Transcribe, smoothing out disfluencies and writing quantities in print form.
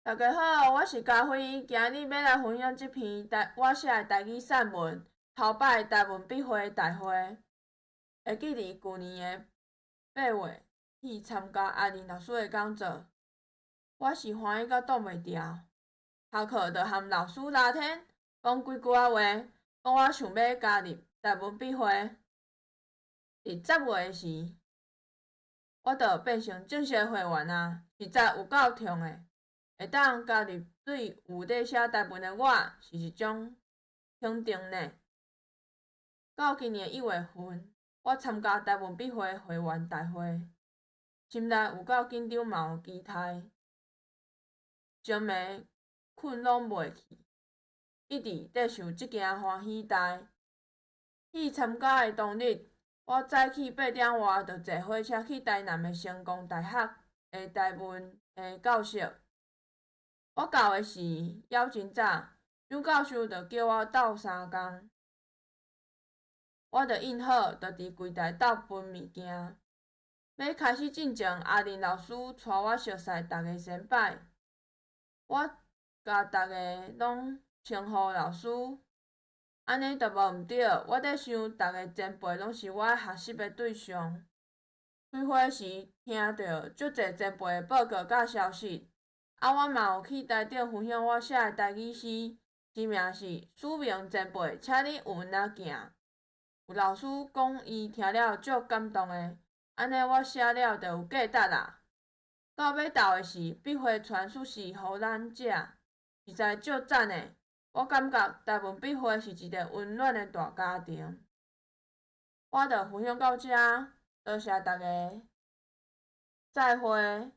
大家好，我是佳慧，今日欲來分享這篇台我寫的台語散文《頭擺台文筆會大會》。會記佇舊年的8月去參加阿玲老師的講座，我是歡喜甲擋袂牢。下課就和老師聊天，講幾句仔話，講我想欲加入台文筆會。佇10月時，我就變成正式會員啊，實在有夠痛的。會當加入對有咧寫台文的我，是一種肯定呢。到今年1月份，我參加台文筆會會員大會，心內有夠緊張嘛有期待，整暝睏攏袂去，一直咧想這件歡喜代。去參加的當日，我早起8點外就坐火車去台南的成功大學的台文的教室。我到的時猶真早，張教授就叫我鬥相共，我就應好，就佇櫃台鬥分物件。欲開始進前，阿玲老師帶我熟似逐个先擺，我共逐个攏稱呼老師，按呢就無毋對。我咧想，逐个前輩攏是我學習的對象。開會時聽著足濟前輩的報告佮消息。啊，我嘛有去台頂分享我寫的台語詩，詩名是《署名前輩，請你有影行》。有老師講伊聽了足感動的，按呢我寫了就有價值啦。到尾鬥的時，筆會傳壽司予咱食，實在足讚的。我感覺台文筆會是一個溫暖的大家庭。我就分享到遮，多謝大家，再會。